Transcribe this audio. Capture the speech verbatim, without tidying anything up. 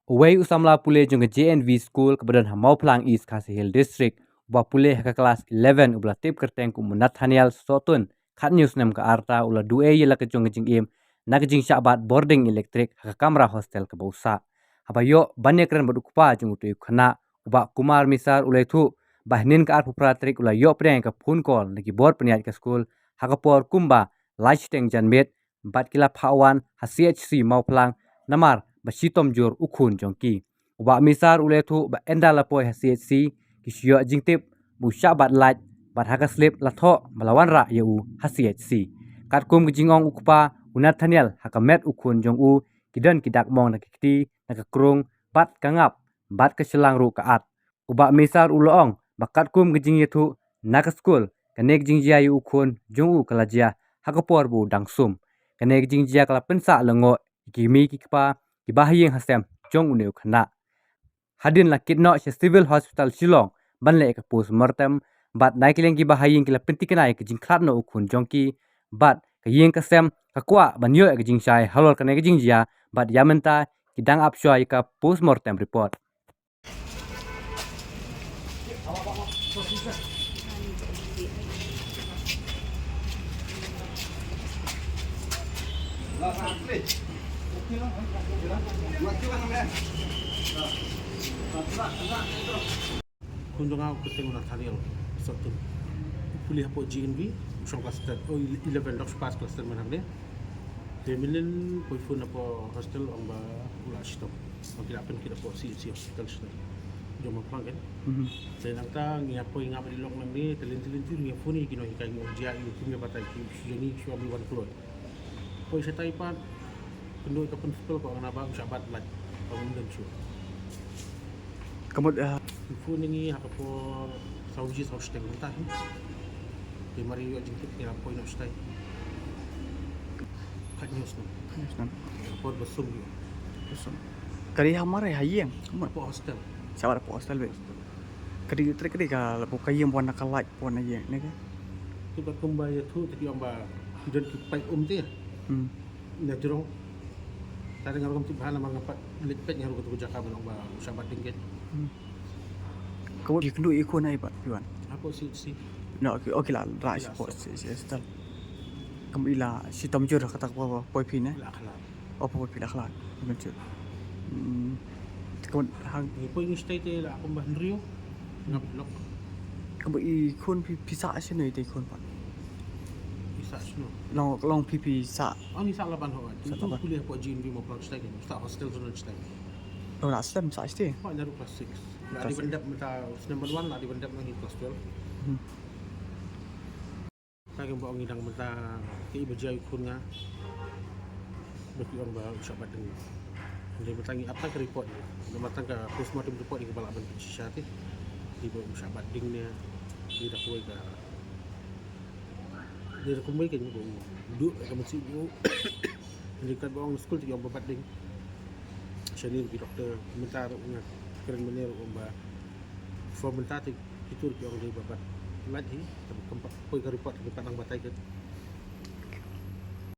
Uwei u samla pule jong ka J N V School kaba don ha Mawphlang, East Khasi Hills District, uba pule ha ka klas eleven, uba la tip kyrteng kum u Nathaniel Sohtun, khathynñiew snem ka rta, u la duh ei ïa la ka jong ka jingim na ka jingshah bat bording elektrik ha ka kamra hostel kaba u sah. Haba ïoh ban ïakren bad u kpa jong utei u khynnah, u Bah Kumar Misar, u la ïathuh ba hynnin ka arphew phra tarik u la ïoh pdiang ïa ka phone call na ki bor pynïaid ka skul ha ka por kumba lai shiteng janmiet, bad ki la phah wan ha C H C Mawphlang namar ba shitom jur u khun jong ki. U Bah Misar u la ïathuh ba ynda la poi ha C H C, ki shu ïoh jingtip ba u shah bat light, bad ha ka slip la thoh ba la wanrah ïa u ha C H C. Katkum ka jingong u kpa, u Nathaniel, ha ka met u khun jong u ki don ki dak mong na ka kti, na ka krung, bad ka ngap, bad ka shyllang ruh ka at. U Bah Misar u la ong ba katkum ka jingïathuh na ka skul, kane ka jingjia ïa u khun jong u ka la jia ha ka por ba u dang sum. Kane ka jingjia ka la pynsah lyngngoh ïa ki kmie ki kpa, ki bahaïing hasem jong une u khynnah. Hadien la kit noh sha Civil Hospital Shillong ban leh ïa ka postmortem, bad na ki liang ki bahaïing ki la pynthikna ïa ka jingkhlad noh u khun jong ki, bad ka ïing ka sem ka kwah ban ïoh ïa ka jingshai halor kane ka jingjia, bad ïa mynta ki dang ap shuwa ïa ka postmortem report. Khun jong nga u kyrteng u Nathaniel Sohtun. U pule hapoh G N V, u shong klas ten, oh, eleven, dang shu pass klas ten mynhynne. Te mynhynnin poi phone hapoh hostel ong ba u la shitom. Ong ki la pynkit hapoh C H C hospital shane. Jong Mawphlang kan. Mhm. Te nangta ngi ïa poi nga bad i lok nangne, te lynti lynti ngi ïa phone ïa ki nonghikai, ngi ong jia ïa u, kum ïa batai ki shu jong ngi shu ong wan kloi. Poi shatai pat, kynduh ïa ka principal, ka ong naba u shah bat light, ka ong ym don shuh. Ka mut, ah, phone ïa ngi ha ka por saw baje saw shiteng mynta hi. Te mar ïoh jingtip ngi la poi noh shatai. Khathynñiew snem. Khathynñiew snem. Ka por ba sum ïoh. Ba sum. Ka dei ha mar ha ïing, ka mut. Hapoh hostel. Shah bat hapoh hostel beit. Hostel. Ka dei u trei, ka dei ka la buh ka ïing wan na ka light wan na ïing ne ka. Te bad kumba ïathuh te ki ong ba ki don ki paip um te. Hmm. Na jrong. Tang nga ruh ngam tip bha namar nga pat leit peit nga ruh katu ka jaka ban ong ba u shah bat ding keiñ. Hmm. Ka mut phi kynduh ïa i khun ha i pat phi wan? Hapoh C H C. No, okay, okay, la rah. Ki la hapoh stop. C H C hospital. Ka mut i la shitom jur kata ka por ba poi phi ne? La khlad. Oh, poi phi la khlad. Ka mut jur. Hmm. Ka mut hang. Ngi poi ngi shatai te la kumba hynriew. Ngap lok. Ka mut i khun phi, phi sah shano ïa i khun pat? Phi sah shano? Long, long phi, phi sah. Oh, ngi sah Laban hooid. Sah Laban. Pule hapoh G N V Mawphlang shatai kan. Sah hostel zone shatai. Oh, la slem sah shatai. Hooid, naduh class six. La dei ban dep mynta snem ban wan, la dei ban dep na ngi class twelve. Hmm. Te ki ong ba ong ngi dang mynta kaei ba jia ïa u khun nga. Ba ki ong ba u shah bat ding. Hynrei mynta ngi ap tang ka report. Mynta ka postmortem report ngi ba lah ban pynshisha te. Dei ba u shah bat ding ne. Dei da kawei ka. Dei da kumwei ka, ba u duh ka mynsiem ba u. Hynrei katba ong skul te ki ong ba bat ding. Shane ruh ki doktor mynta ruh nga kren mynne ruh ong ba from mynta te ki tur ki ong dei ba bat light hi, te kam pat poi ka report, kam pat nang batai kat.